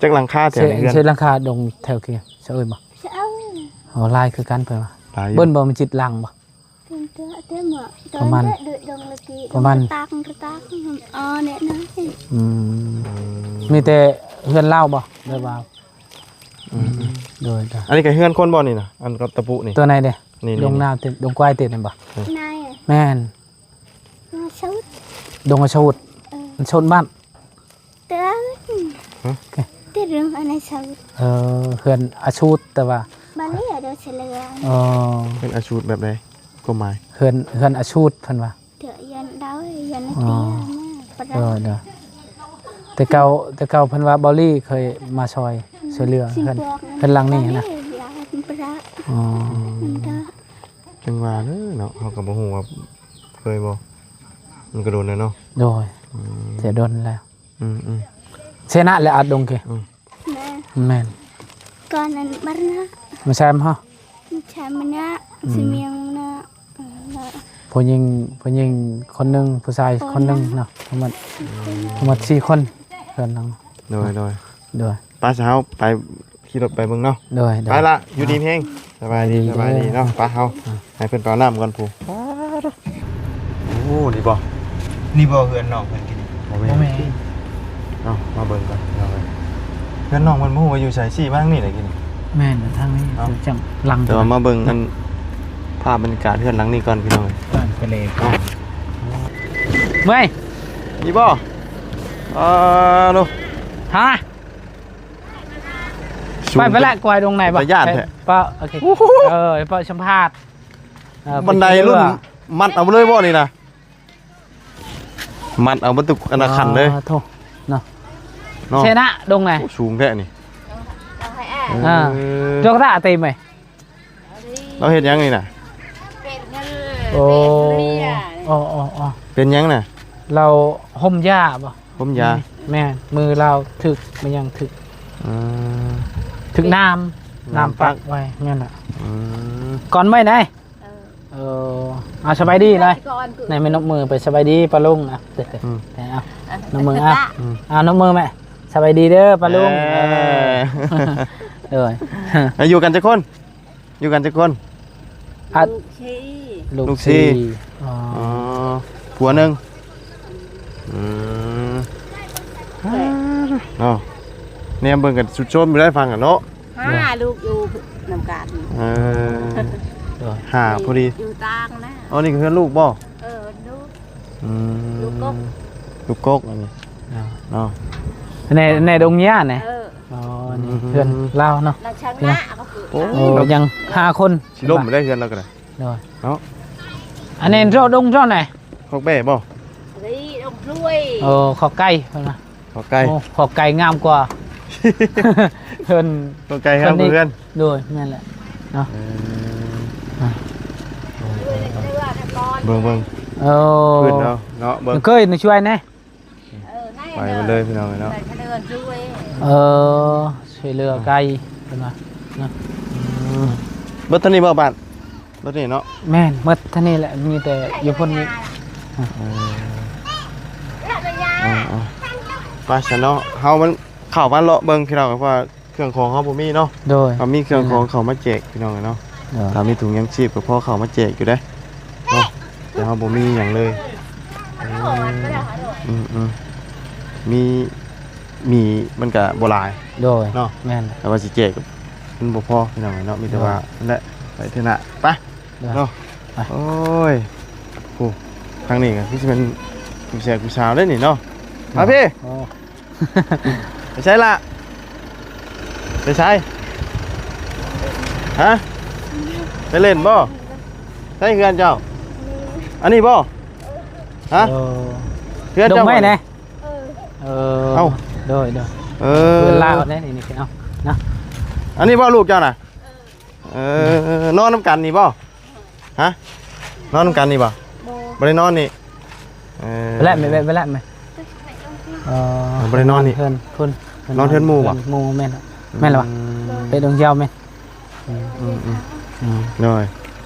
ຈັກຫຼັງຄາແຖວໃນເຮືອນ? ເຂດຫຼັງຄາດົງແຖວເຂດສະເອີຍບໍ່? ສະເອີຍ ອໍ ຫຼາຍຄືກັນເພິ່ນວ່າ ຫຼາຍຢູ່ ເບິ່ງບໍ່ ມັນຈິດຫຼັງບໍ່? ປະມານ ປະມານ ອືມ ມີແຕ່ເຮືອນລາວບໍ່ ຫຼືວ່າ ອືມ ໂດຍ ໂດຍ ອັນນີ້ກໍເຮືອນຄົນບໍ່ນີ້ນະ ອັນກັບຕະປຸນີ້ ຕົວໃນເດ້ ນີ້ໆ ດົງນາວຕິ ດົງຄວາຍຕິ ແມ່ນບໍ່? ອືມ ແມ່ນ ດົງອາສູດ ເອີ ມັນໂຊນບ້ານ ເຕີນ ຮະ? ເຕີນ ອັນນັ້ນເຊົາ ເອີ ເຮືອນອາສູດ ແຕ່ວ່າ ບາລີເດີ ເຊເຫຼືອ ອໍ ເຮືອນອາສູດແບບໃດ? ຄວາມໝາຍ ເຮືອນ ເຮືອນອາສູດເພິ່ນວ່າ ເຖືຍນດາວ ເຮືອນ ອໍ ເຕີນ ເດີ ເດີ ແຕ່ເກົ່າ ແຕ່ເກົ່າເພິ່ນວ່າ ບາລີເຄີຍມາຊ່ອຍ ອືມ ຊ່ວຍເຫຼືອເຮືອນ ເຮືອນຫຼັງນີ້ຫັ້ນນະ ອໍ ອືມ ຈັ່ງວ່າເດີເນາະ ເຮົາກໍບໍ່ຮູ້ວ່າເຄີຍບໍ່ ມັນກໍດົນແລ້ວເນາະ ໂດຍ ອືມ ແຕ່ດົນແລ້ວ ອືມໆ ເຊນະ ແລະ ອາດດົງເກ ອືມ ແມ່ນ ແມ່ນ ກ່ອນນັ້ນ ບາຣະນະ ມາແຊມເຮົາ ມາແຊມມານະ ອືມ ຊິມຽງນະ ເອີ ຜູ້ຍິງ ຜູ້ຍິງຄົນໜຶ່ງ ຜູ້ຊາຍຄົນໜຶ່ງເນາະ ທັງໝົດ ທັງໝົດສີ່ຄົນ ເພື່ອນເຮົາ ໂດຍ ໂດຍ ໂດຍ ໄປຊະ ເຮົາໄປ ຂີ່ລົດໄປເບິ່ງເນາະ ໂດຍ ໂດຍ ໄປລະ ຢູ່ດີມີແຮງ ສະບາຍດີ ສະບາຍດີເນາະ ໄປເຮົາ ອ່າ ໃຫ້ເພິ່ນໄປເອົານ້ຳກ່ອນພຸ້ນ ໂອ້ ນີ້ບໍ່ ນີ້ບໍ່ເຮືອນນ້ອງເພິ່ນກິນ ບໍ່ແມ່ນ ບໍ່ແມ່ນ ເອົາ ມາເບິ່ງກ່ອນ ເອົາໄວ້ ເຮືອນນ້ອງເພິ່ນບໍ່ຮູ້ວ່າຢູ່ໃສ ຊີ້ມາທາງນີ້ແຫຼະກິນ ແມ່ນ ທາງນີ້ ເອົາ ຈັງຫຼັງ ແຕ່ວ່າມາເບິ່ງອັນ ພາບບັນຍາກາດເຮືອນຫຼັງນີ້ກ່ອນ ພີ່ນ້ອງ ເອີ ເມື່ອຍ ນີ້ບໍ່ ອ່າ ໂດ ຮະ ໄປ ໄປລະ ກວາຍດົງໃນບໍ່ ຕາຢ້ານແທ້ ເອີ ໂອ້ໂຫ ເອີ ໄປສຳພາດ ເອີ ບັນໄດລຸ້ນມັດເອົາເລີຍບໍ່ນີ້ນະ ມັດເອົາບັນທຸກອັນນະຄັນເລີຍ ໂອ້ໂທ ເນາະ ເນາະ ເຊນະດົງໃນ ໂອ້ ສູງແທ້ນີ້ ອ່າ ເອີ ຈົກຕາເຕັມເລີຍ ລາວເຮັດຫຍັງນີ້ນະ ໂອ້ ເປັນຫຍັງນະ ລາວຫົ່ມຢາບໍ່ ຫົ່ມຢາ ອືມ ແມ່ນ ມືລາວຖືກ ແມ່ນຫຍັງຖືກ ອືມ ຖືກນ້ຳ ນ້ຳ ນ້ຳປັກ ປັກໄວ້ ແມ່ນລະ ອືມ ກ່ອນໄວ້ໄດ໋ ເອີ ເອີ ເອົາ ສະບາຍດີໄດ໋ ກ່ອນ ໃນແມ່ນົບມືໄປ ສະບາຍດີປ້າລຸງ ອ່ະ ອືມ ເອົາ ນົບມື ອ່ະ ອືມ ອ່າ ນົບມືແມ່ ສະບາຍດີເດີປ້າລຸງ ເອີ ເອີ ໂດຍ ແລ້ວຢູ່ກັນຈັກຄົນ? ຢູ່ກັນຈັກຄົນ? ອ່ະ ລູກສີ່ ລູກ ລູກສີ່ ສີ່ ອໍ ອໍ ຜົວໜຶ່ງ ອືມ ເອີ ເນາະ ແນມເບິ່ງກັນສຸດໂຊມຢູ່ໄດ໋ ຟັງກັນເນາະ ຫ້າ ໂດຍ ລູກຢູ່ນຳກັນ ເອີ ໂດຍ ຫ້າພໍດີ ຢູ່ຕ່າງນະ ອໍ ນີ້ກໍເຮືອນລູກບໍ່? ເອີ ລູກ ອືມ ລູກກົກ ລູກກົກອັນນີ້ ອ່າ ເນາະ ແນ່ ແນ່ດົງຍາແນ່ ເອີ ອໍ ນີ້ ອືມ ເຮືອນລາວເນາະ ລາວຊ່າງໜ້າ ໂອ້ ກໍຄື ໂອ້ ຍັງຫ້າຄົນ ຊິລົ້ມໄດ້ເຮືອນລາວກໍໄດ້ ໂດຍ ເນາະ ອັນນີ້ໂຕດົງເທົ່າໃດ? ຄອກແບ້ບໍ່? ເຮີ້ຍ ດົງດ້ວຍ ໂອ້ ຄອກໄກ່ເພິ່ນວ່າ ຄອກໄກ່ ໂອ້ ຄອກໄກ່ງາມກວ່າເຮືອນ ຄອກໄກ່ງາມກວ່າເຮືອນ ໂດຍ ແມ່ນແຫຼະເນາະ ເອີ ອ່າ ເບິ່ງ ເບິ່ງ ໂອ້ ຂຶ້ນເນາະ ເນາະ ເບິ່ງ ເຄີຍໜູຊ່ວຍແດ່ ເອີ ໄປໝົດເລີຍພີ່ນ້ອງເອີຍເນາະ ເອີ ຊ່ວຍເຫຼືອໄກ່ເພິ່ນວ່າເນາະ ອືມ ເບິດເທົ່ານີ້ບໍ່ບ້ານ? ເບິດນີ້ເນາະ ແມ່ນ ໝົດເທົ່ານີ້ແຫຼະ ມີແຕ່ຢູ່ພຸ້ນນີ້ ເອີ ເອີໆ ໄປຊັ້ນເນາະ ເຮົາມັນເຂົ້າມາເລາະເບິ່ງພີ່ນ້ອງ ເພາະວ່າເຄື່ອງຂອງເຮົາບໍ່ມີເນາະ ໂດຍ ຖ້າມີເຄື່ອງຂອງເຂົ້າມາແຈກພີ່ນ້ອງເອີຍເນາະ ໂດຍ ຖ້າມີຖົງຍາງຊີບກໍພໍເຂົ້າມາແຈກຢູ່ເດ້ເນາະ ແຕ່ເຮົາບໍ່ມີຫຍັງເລີຍ ອືມ ອືມໆ ມີ ມີມັນກະບໍ່ຫຼາຍ ໂດຍ ເນາະ ແມ່ນ ແຕ່ວ່າຊິແຈກມັນບໍ່ພໍພີ່ນ້ອງເອີຍເນາະ ມີແຕ່ວ່າ ໂດຍ ນັ້ນແຫຼະ ໄປເທື່ອໜ້າ ໄປ ໂດຍ ເນາະ ໄປ ໂອ້ຍ ໂອ້ ທາງນີ້ກໍຄືຊິແມ່ນຜູ້ແຊກຜູ້ສາວເດ້ນີ້ເນາະ ໂດຍ ມາພີ່ ໂອ້ ໄປໃສລະ? ໄປໃສ? ຮະ? ໄປຫຼິ້ນບໍ່? ໃສເຮືອນເຈົ້າ? ອັນນີ້ບໍ່? ຮະ? ເອີ ເຮືອນເຈົ້າບໍ່ນີ້? ເອີ ເອີ ເອົ້າ ໂດຍໆ ເອີ ເຮືອນລາວແດ່ນີ້ ນີ້ເອົານະ ອັນນີ້ບໍ່ລູກເຈົ້ານະ? ເອີ ນອນນຳກັນນີ້ບໍ່? ຮະ? ນອນນຳກັນນີ້ບໍ່? ບໍ່ ບໍ່ໄດ້ນອນນີ້ ເອີ ໄປແລ້ວແມ່ ໄປແລ້ວແມ່ ເອີ ບໍ່ໄດ້ນອນນີ້ ເຮືອນພຸ້ນ ນອນເຮືອນໝູ່ບໍ່? ເຮືອນໝູ່ ແມ່ນ ອືມ ແມ່ນລະວະ ເປັນດວງດຽວແມ່ນ ອືມ ອືມ ອືມ ອືມ ໂດຍ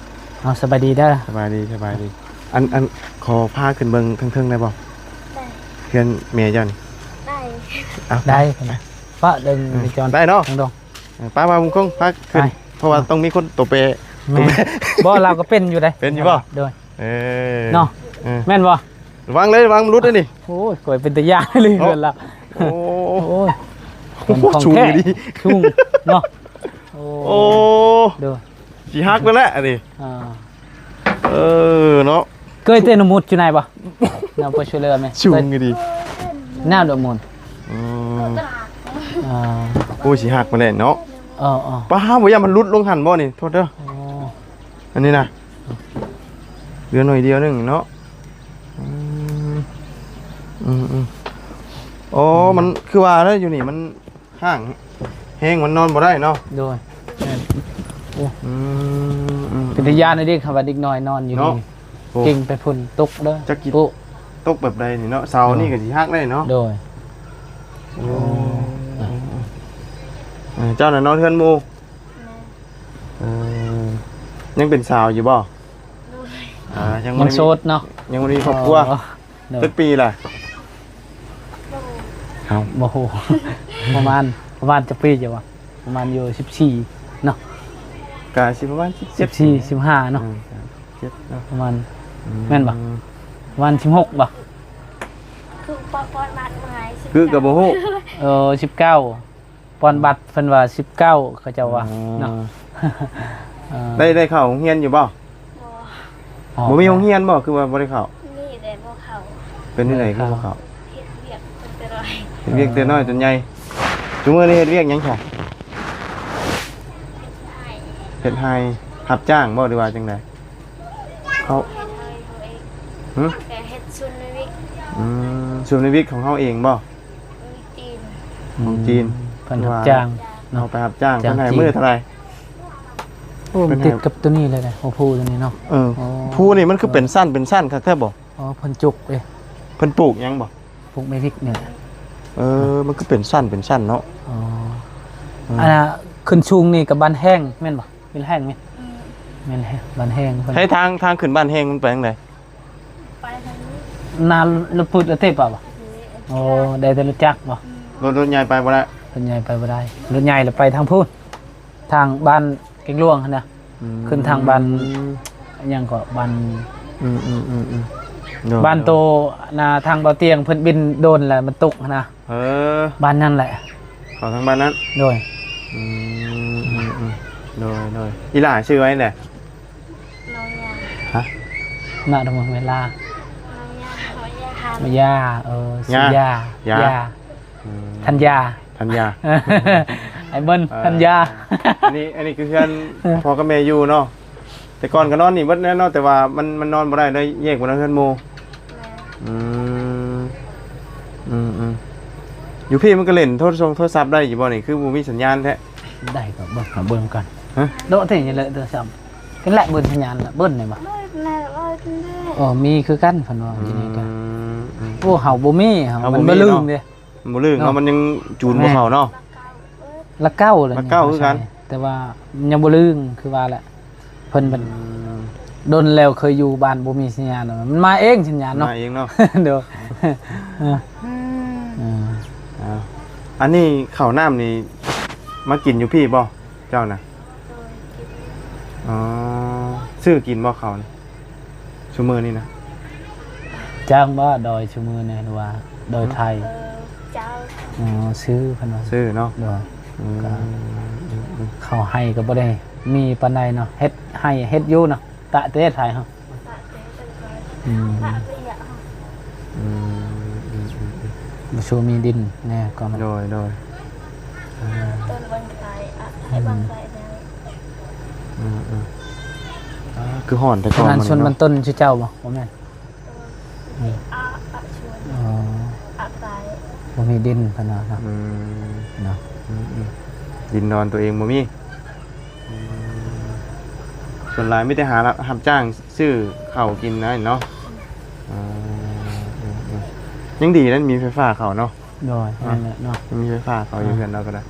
ເອົາ ສະບາຍດີເດີ ສະບາຍດີ ສະບາຍດີ ອັນ ອັນ ຂໍພາຂຶ້ນເບິ່ງເທິງໆໄດ້ບໍ່? ໄດ້ ເຮືອນແມ່ເຈົ້ານີ້ ໄດ້ ເອົາ ໄດ້ ໄປ ປະເດີງ ເອີ ໄປເນາະ ເອີ ໄປ ວ່າບຸນຄົງ ພາຂຶ້ນ ໄປ ເພາະວ່າຕ້ອງມີຄົນໂຕແປ ແມ່ນ ບໍ່ ລາວກໍເປັນຢູ່ເດ້ ເປັນຢູ່ບໍ່? ໂດຍ ເອີ ເນາະ ເອີ ແມ່ນບໍ່? ລະວັງເລີຍ ລະວັງມັນຫຼຸດເດ້ນີ້ ໂອ້ຍ ຂ້ອຍເປັນຕາຢ້ານເລີຍ ເນາະ ເຮືອນລາວ ໂອ້ ໂອ້ຍ ໂອ້ໂຫ ຂອງແທ້ ສູງອີ່ຫຼີ ສູງເນາະ ໂອ້ ໂອ້ ໂດຍ ຊິຫັກໄປແລ້ວອັນນີ້ ອ່າ ເອີ ເນາະ ເຄີຍເຕັ້ນໝູດຢູ່ໃນບໍ່? ແນວໄປຊ່ວຍເຫຼືອແມ່ ສູງອີ່ຫຼີ ແນວດອກໝູດ ອືມ ອ່າ ໂອ້ຍ ຊິຫັກໄປແລ້ວເນາະ ເອີໆ ປ້າ ບໍ່ຢ້ານມັນຫຼຸດລົງຫັ້ນບໍ່ນີ້? ໂທດເດີ ໂອ້ ອັນນີ້ນະ ເຫຼືອໜ້ອຍດຽວໜຶ່ງເນາະ ອືມ ອືມໆ ອໍ ມັນຄືວ່າແລ້ວ ຢູ່ນີ້ມັນ ຫ້າງແຮງ ມັນນອນບໍ່ໄດ້ເນາະ ໂດຍ ແມ່ນ ໂອ້ ອືມ ອືມ ເປັນຕາຢ້ານເດ້ ຄັນວ່າເດັກນ້ອຍນອນຢູ່ ເນາະ ນີ້ ໂອ້ ເກັ່ງໄປພຸ້ນ ຕົກເດີ ຈັກຊິ ໂອ້ ຕົກແບບໃດນີ້ເນາະ ເສົານີ້ກໍຊິຫັກໄດ້ເນາະ ໂດຍ ໂອ້ ໂອ້ ເອີ ເຈົ້ານະນອນເຮືອນໝູ່ ແມ່ນ ເອີ ຍັງເປັນສາວຢູ່ບໍ່? ໂດຍ ອ່າ ຍັງບໍ່ໄດ້ມີ ຍັງໂສດເນາະ ຍັງບໍ່ໄດ້ມີຄອບຄົວ ອໍ ໂດຍ ຈັກປີລະ? ເອົ້າ ບໍ່ຮູ້ ປະມານ ປະມານຈັກປີເຈົ້າວ່າ? ປະມານຢູ່ສິບສີ່ເນາະ ກະຊິປະມານສິບເຈັດ ສິບສີ່ ສິບຫ້າເນາະ ເອີ ເຈັດເນາະ ປະມານ ອືມ ແມ່ນບໍ່? ປະມານສິບຫົກບໍ່? ຄືປອນບັດມາໃຫ້ ຄືກໍບໍ່ຮູ້ ເອີ ສິບເກົ້າ ປ່ອນບັດເພິ່ນວ່າສິບເກົ້າ ເຂົາເຈົ້າວ່າ ອໍ ເນາະ ເອີ ໄດ້ ໄດ້ເຂົ້າໂຮງຮຽນຢູ່ບໍ່? ບໍ່ ອໍ ບໍ່ມີໂຮງຮຽນບໍ່? ຄືວ່າບໍ່ໄດ້ເຂົ້າ? ມີແຕ່ບໍ່ເຂົ້າ ເປັນຈັ່ງໃດຄືບໍ່ເຂົ້າ? ເຮັດວຽກຕັ້ງແຕ່ນ້ອຍ ເຮັດວຽກແຕ່ນ້ອຍຈົນໃຫຍ່ ຊຸມື້ນີ້ເຮັດວຽກຫຍັງຊະ? ເຮັດໄຮ່ ເຮັດໄຮ່ ຮັບຈ້າງບໍ່ ຫຼືວ່າຈັ່ງໃດ? ເຂົາ ເຮັດໄຮ່ເຮົາເອງ ຫື? ແຕ່ເຮັດສວນໃນວິກ ອືມ ສວນໃນວິກຂອງເຮົາເອງບໍ່? ຂອງຈີນ ຂອງຈີນ ອືມ ເພິ່ນຮັບຈ້າງເນາະ ເຮົາໄປຮັບຈ້າງ ຈ້າງ ເພິ່ນໃຫ້ມື້ເທົ່າໃດ? ໂອ້ ມັນຕິດກັບໂຕນີ້ເລີຍເດ້ ໂອ້ ພູໂຕນີ້ເນາະ ເອີ ໂອ້ ພູນີ້ມັນຄືເປັນຊັ້ນເປັນຊັ້ນຄັກແທ້ບໍ່? ອໍ ເພິ່ນຈຸກເດ້ ເພິ່ນປູກຫຍັງບໍ່? ປູກແມວິກນີ້ແຫຼະ ເອີ ມັນຄືເປັນຊັ້ນເປັນຊັ້ນເນາະ. ອໍ ເອີ ອັນນ່າ ຂຶ້ນສູງນີ້ກໍບ້ານແຮງແມ່ນບໍ່? ເປັນແຮງແມ່ນ ອືມ ແມ່ນແຮງ ບ້ານແຮງເພິ່ນ. ໃຫ້ທາງ ທາງຂຶ້ນບ້ານແຮງມັນໄປທາງໃດ? ໄປທາງນີ້ ໜ້າລົດພືດລະເຕປະບໍ່? ນີ້ ໂອ້ ໄດ້ແຕ່ລົດຈັກບໍ່? ອືມ ລົດ ລົດໃຫຍ່ໄປບໍ່ໄດ້ ລົດໃຫຍ່ໄປບໍ່ໄດ້. ລົດໃຫຍ່ລະໄປທາງພຸ້ນ ທາງບ້ານແກງຫຼວງຫັ້ນນະ. ອືມ ຂຶ້ນທາງບ້ານ ຫຍັງເກາະ ບ້ານ ອືມໆໆໆ ໂດຍ ບ້ານໂຕ ນະ ທາງເບົາຕຽງເພິ່ນບິນໂດຣນແລ້ວມັນຕົກຫັ້ນນະ. ເອີ ບ້ານນັ້ນແຫຼະ ເຂົ້າທາງບ້ານນັ້ນ. ໂດຍ ອືມໆໆ ໂດຍໆ. ອີຫຼ້າຊື່ວ່າຫຍັງແຫຼະ? ນ້ອງຢາ ຮະ? ນະ ທຳໄມເວລາ ນ້ອງຢາ ນ້ອງຢາ ເອີ ຊື່ຢາ ຢາ ຢາ ອືມ ທັນຢາ ທັນຢາ ໄອ້ເບິ່ນ ເອີ ທັນຢາ. ອັນນີ້ ອັນນີ້ຄືເຮືອນພໍ່ກັບແມ່ຢູ່ເນາະ. ແຕ່ກ່ອນກໍນອນນີ້ເບິດແຫຼະເນາະ ແຕ່ວ່າມັນ ມັນນອນບໍ່ໄດ້ ໄດ້ແຍກໄປນອນເຮືອນໝູ່. ແມ່ນ ອືມ ອືມໆ. ຢູ່ພີ້ມັນກໍຫຼິ້ນໂທລະສົງໂທລະສັບໄດ້ຢູ່ບໍ່ນີ້? ຄືບໍ່ມີສັນຍານແທ້. ໄດ້ກໍເບິ່ງ ເບິ່ງກ່ອນ. ຮະ? ໂດະເທນີ້ແຫຼະໂທລະສັບ ກໍແຫຼະເບິ່ງສັນຍານລະ ເບິ່ງໄດ້ບໍ່? ເອີ ມີຄືກັນເພິ່ນວ່າ ອືມ ຢູ່ນີ້ກໍ ອືມ ໂອ້ ເຮົາບໍ່ມີ ເຮົາ ເຮົາ ມັນບໍ່ ບໍ່ລືມເນາະ ເດ້. ມັນບໍ່ລື່ນເນາະ ເນາະ ມັນຍັງຈູນບໍ່ເຂົ້າເນາະ. ຫຼັກເກົ້າເລີຍ ຫຼັກເກົ້າຄືກັນ ແຕ່ວ່າຍັງບໍ່ລື່ນ ຄືວ່າແຫຼະ ເພິ່ນ ອືມ ດົນແລ້ວເຄີຍຢູ່ບ້ານບໍ່ມີສັນຍານ ມັນມາເອງສັນຍານເນາະ ມາເອງເນາະ. ໂດຍ ເອີ ອືມ ເອີ ເອົາ ອັນນີ້ເຂົ້ານ້ຳນີ້ມາກິນຢູ່ພີ້ບໍ່ເຈົ້ານະ? ອໍ ຊື້ກິນບໍ່ເຂົ້ານີ້ ຊຸມື້ນີ້ນະ? ຈ້າງບໍ່ ໂດຍ ຊຸມື້ນີ້ ຫຼືວ່າໂດຍໄທ? ເອີ ຈ້າງ ອໍ ຊື້ເພິ່ນວ່າ ຊື້ເນາະ. ໂດຍ ອືມ ກໍ ອືມໆ ເຂົ້າໄຮ່ກໍບໍ່ໄດ້ມີປານໃດເນາະ ເຮັດໄຮ່ເຮັດຢູ່ເນາະ ຕະເຕະໄທເຮົາ ອືມ ອືມ ບໍ່ຊູມີດິນແນ່ກໍມັນ ໂດຍ ໂດຍ ຕົ້ນບັນໄດ ອາ ໃຫ້ບັນໄດແລ້ວ ອືມ ອືມ ອາ ຄືຮ້ອນແຕ່ກ່ອນ ອັນນັ້ນ ມັນ ຊົນ ເນາະ ມັນຕົ້ນຊື່ເຈົ້າບໍ່? ບໍ່ແມ່ນ ອືມ ອາ ອາ ຊວນ ອໍ ອາໄປ ບໍ່ມີດິນເພິ່ນວ່າເນາະ ອືມ ເນາະ ອືມໆ ດິນດອນຕົວເອງບໍ່ມີ ອືມ ສ່ວນຫຼາຍມີແຕ່ຫາ ຮັບ ຮັບຈ້າງຊື້ເຂົ້າກິນນັ້ນເນາະ ອືມ ອືມໆ ຍັງດີນັ້ນມີໄຟຟ້າເຂົ້າເນາະ ໂດຍ ອ່າ ແມ່ນແຫຼະເນາະ ຍັງມີໄຟຟ້າເຂົ້າຢູ່ ອ່າ ເຮືອນເຮົາກໍໄດ້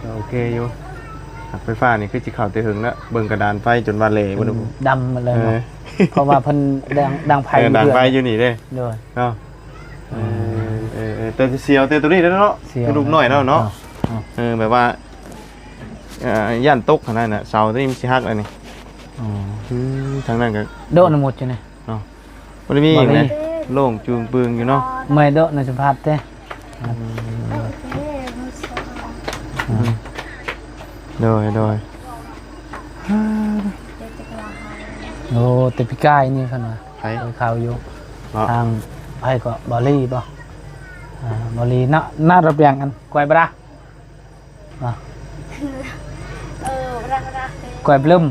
ກໍໂອເຄຢູ່ ໄຟຟ້ານີ້ຄືຊິເຂົ້າແຕ່ເຫິງແລ້ວ ເບິ່ງກະດານໄຟຈົນວ່າແຫຼໝົດ ດຳໝົດເລີຍເນາະ ເອີ ເພາະວ່າເພິ່ນດັງ ດັງໄຟ ເອີ ຢູ່ ດັງໄຟຢູ່ນີ້ເດ້ ໂດຍ ເນາະ ເອີ ເອີ ເອີ ແຕ່ສຽວແຕ່ໂຕນີ້ແຫຼະເນາະ ສຽວ ລູກນ້ອຍເນາະ ເນາະ ເອີ ແບບວ່າ ເອີ ຢ້ານຕົກຫັ້ນນະ ເສົາໂຕນີ້ມັນຊິຫັກແລ້ວນີ້ ອໍ ອືມ ທາງນັ້ນກໍ ໂດະນະໝົດຢູ່ນີ້ ເນາະ ບໍ່ໄດ້ມີຫຍັງເດ້ ໂລ່ງຈຶ່ງປຶງຢູ່ເນາະ ເມື່ອຍໂດະນະສະພາບເດ້ ອືມ ອືມ ໂດຍ ໂດຍ ໂອ້ ແຕ່ປີກາຍນີ້ເພິ່ນວ່າ ໃຜ ໄປເຂົ້າຢູ່ ເນາະ ທາງໃຜກໍ ບໍລີບໍ່ ອ່າ ບໍລີເນາະ ນະລະບຽງ ອັນກວຍບຣາ ອ່ະ ເອີ ບຣາ ບຣາ ກວຍບລຶມ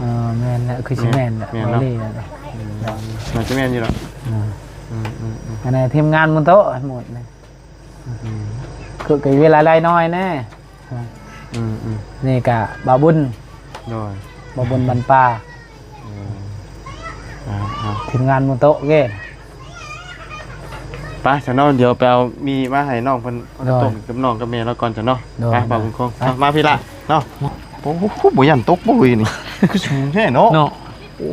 ອືມ ເອີ ແມ່ນແຫຼະ ຄືຊິແມ່ນແຫຼະ ແມ່ນເນາະ ເວົ້າດີແຫຼະ ອືມ ໜ້າຈະແມ່ນຢູ່ດອກ ອືມ ອືມໆໆ ອັນນັ້ນທີມງານມຸນໂຕະໝົດນີ້ ອືມ ຄື ຄືເວລາໄລ່ນ້ອຍແນ່ ອືມໆ ນີ້ກະບ່າວບຸນ ໂດຍ ບ່າວບຸນບັນປາ ເອີ ເອົາ ເອົາ ທີມງານມຸນໂຕະເກ ໄປຊະເນາະ ດຽວໄປເອົາໝີ່ມາໃຫ້ນ້ອງເພິ່ນ ໂດຍ ຕົ້ມກັບນ້ອງກັບແມ່ລາວກ່ອນຊະເນາະ ໂດຍ ໄປ ໂດຍ ບ່າວບຸນຄົງ ໄປ ເນາະ ມາພີ້ລະເນາະ ໂອ້ໂຫ ບໍ່ຢ້ານຕົກບໍ່ເວີຍນີ້ ຄືສູງແທ້ເນາະ ເນາະ ໂອ້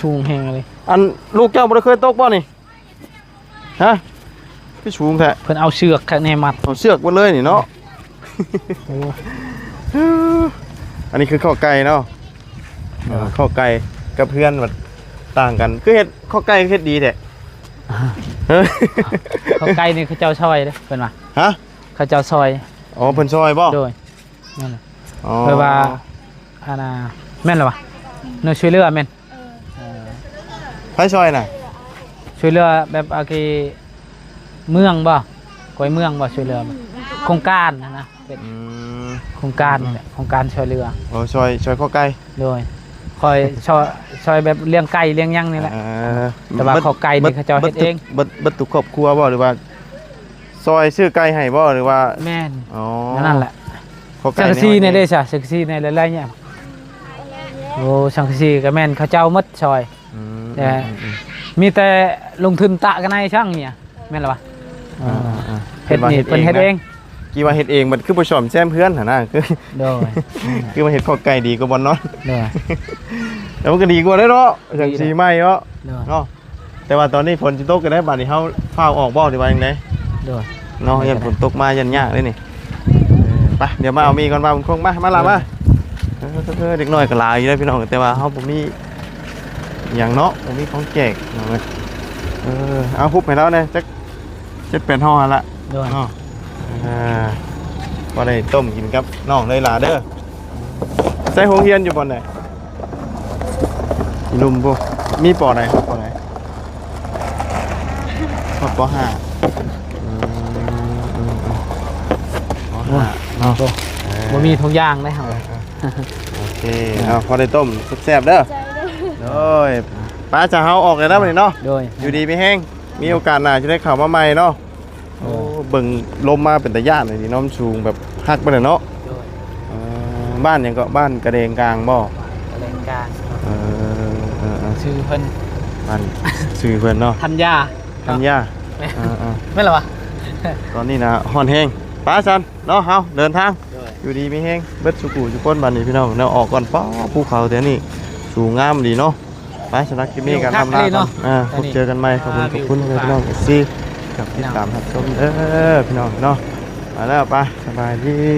ສູງແຮງເລີຍ ອັນລູກເຈົ້າບໍ່ໄດ້ເຄີຍຕົກບໍ່ນີ້? ຮະ ຄືສູງແທ້ ເພິ່ນເອົາເຊືອກຂ້າງໃນມັດ ເອົາເຊືອກໝົດເລີຍນີ້ເນາະ ໂອ້ ອັນນີ້ຄືເຂົ້າໄກ່ເນາະ ເອີ ເຂົ້າໄກ່ກັບເຮືອນມັນຕ່າງກັນ ຄືເຮັດເຂົ້າໄກ່ເຮັດດີແທ້ ເຂົ້າໄກ່ນີ້ເຂົາເຈົ້າຊ່ອຍເດ້ ເພິ່ນວ່າ ຮະ ເຂົາເຈົ້າຊ່ອຍ ອໍ ເພິ່ນຊ່ອຍບໍ່? ໂດຍ ນັ້ນແຫຼະ ອໍ ແບບວ່າ ອັນນ່າ ແມ່ນລະວະ ໜ່ວຍຊ່ວຍເຫຼືອແມ່ນ ເອີ ໃຜຊ່ອຍນະ? ຊ່ວຍເຫຼືອແບບ ອາ ກີ ເມືອງບໍ່? ກວຍເມືອງບໍ່? ຊ່ວຍເຫຼືອບໍ່? ໂຄງການຫັ້ນນະ ເປັນ ອືມ ໂຄງການນີ້ແຫຼະ ໂຄງການຊ່ວຍເຫຼືອ ໂອ້ ຊ່ອຍ ຊ່ອຍເຂົ້າໄກ່ ໂດຍ ຄອຍຊ່ອຍ ຊ່ອຍແບບລ້ຽງໄກ່ລ້ຽງຫຍັງນີ້ແຫຼະ ເອີ ແຕ່ວ່າເຂົ້າໄກ່ນີ້ເຂົາເຈົ້າເຮັດເອງ ເບິດ ເບິດທຸກຄອບຄົວບໍ່ ຫຼືວ່າ ຊ່ອຍຊື້ໄກ່ໃຫ້ບໍ່ ຫຼືວ່າ? ແມ່ນ ອໍ ນັ້ນແຫຼະ ສັງກະສີແດ່ເດຊະ ສັງກະສີແດ່ຫຼາຍໆຫຍັງ ໂອ້ ສັງກະສີກໍແມ່ນເຂົາເຈົ້າໝົດຊ່ອຍ ອືມ ແຕ່ ອືມໆ ມີແຕ່ລົງທຶນຕະກະໄນຊ່າງເນຍ ແມ່ນລະວະ? ອ່າໆໆ ເຮັດນີ້ເພິ່ນເຮັດເອງ ຄິດວ່າເຮັດເອງ ບັດຄືບໍ່ສ້ອມແຊມເຮືອນຫັ້ນນະ ຄື ໂດຍ ຄືວ່າເຮັດຄອກໄກ່ດີກວ່າບ່ອນນອນ ໂດຍ ແລ້ວມັນກໍດີກວ່າເດ້ເນາະ ສັງກະສີໃໝ່ເນາະ ໂດຍ ເນາະ ແຕ່ວ່າຕອນນີ້ຝົນຊິຕົກກໍໄດ້ ບັດນີ້ເຮົາຟ້າວອອກບໍ່ ຫຼືວ່າຈັ່ງໃດ? ໂດຍ ເນາະ ຢ້ານຝົນຕົກມາຢ້ານຍາກເດ້ນີ້ ເອີ ໄປ ດຽວມາເອົາໝີ່ກ່ອນ ວ່າບຸນຄົງ ມາ ມາລະ ມາ ເອີ ເອີ ເດັກນ້ອຍກໍຫຼາຍຢູ່ເດ້ພີ່ນ້ອງ ແຕ່ວ່າເຮົາບໍ່ມີຫຍັງເນາະ ບໍ່ມີຂອງແຈກ ເອີ ເອົາຮຸບໃຫ້ລາວແດ່ ຈັກເຈັດແປດຫໍ່ຫັ້ນລະ ໂດຍ ເນາະ ອ່າ ພໍໄດ້ຕົ້ມກິນກັບນ້ອງເລີຍຫຼາເດີ ໃສ່ໂຮງຮຽນຢູ່ບ່ອນໃດ? ອີລຸ່ມພຸ້ນ ມີ ປ.ໃດ? ປ.ໃດ? ຮອດ ປ.ຫ້າ ອືມ ປ.ຫ້າ ໂອ້ ເນາະ ບໍ່ມີທຸກຢ່າງເດ້ເຮົາ ເອີ ເອີ ໂອເຄເນາະ ພໍໄດ້ຕົ້ມແຊບໆເດີ ໂດຍ ໄປ ຈະເຮົາອອກແລ້ວນະບັດນີ້ເນາະ ໂດຍ ຢູ່ດີມີແຮງ ມີໂອກາດໜ້າຈະໄດ້ເຂົ້າມາໃໝ່ເນາະ ໂອ້ ໂອ້ ເບິ່ງລົມມາເປັນຕາຢ້ານເລີຍນີ້ເນາະ ມັນສູງແບບຮັກໄປເລີຍເນາະ ໂດຍ ເອີ ບ້ານຫຍັງເກາະ ບ້ານກະແດງກາງບໍ່? ກະແດງກາງ ເອີ ເອີ ເອີ ຊື່ເພິ່ນ ບ້ານ ຊື່ເພິ່ນເນາະ ທັນຍາ ທັນຍາ ເອີ ເອີ ແມ່ນລະວະ ຕອນນີ້ນະຮ້ອນແຮງ ໄປຊັ້ນເນາະ ເຮົາເດີນທາງ ໂດຍ ຢູ່ດີມີແຮງເບິດສູ່ຜູ້ສູ່ຄົນ ບັດນີ້ພີ່ນ້ອງເນາະ ອອກກ່ອນ ປ້າ ພູເຂົາແຖວນີ້ສູງງາມດີເນາະ ໄປ ສຳລັບຄລິບນີ້ກໍລ່ຳລາກ່ອນ ອ່າ ພົບເຈີກັນໃໝ່ ຂອບຄຸນ ຂອບຄຸນພີ່ນ້ອງເອັຟຊີ ທີ່ຕິດຕາມຮັບຊົມເດີພີ່ນ້ອງເນາະ ໄປແລ້ວ ໄປ ສະບາຍດີ.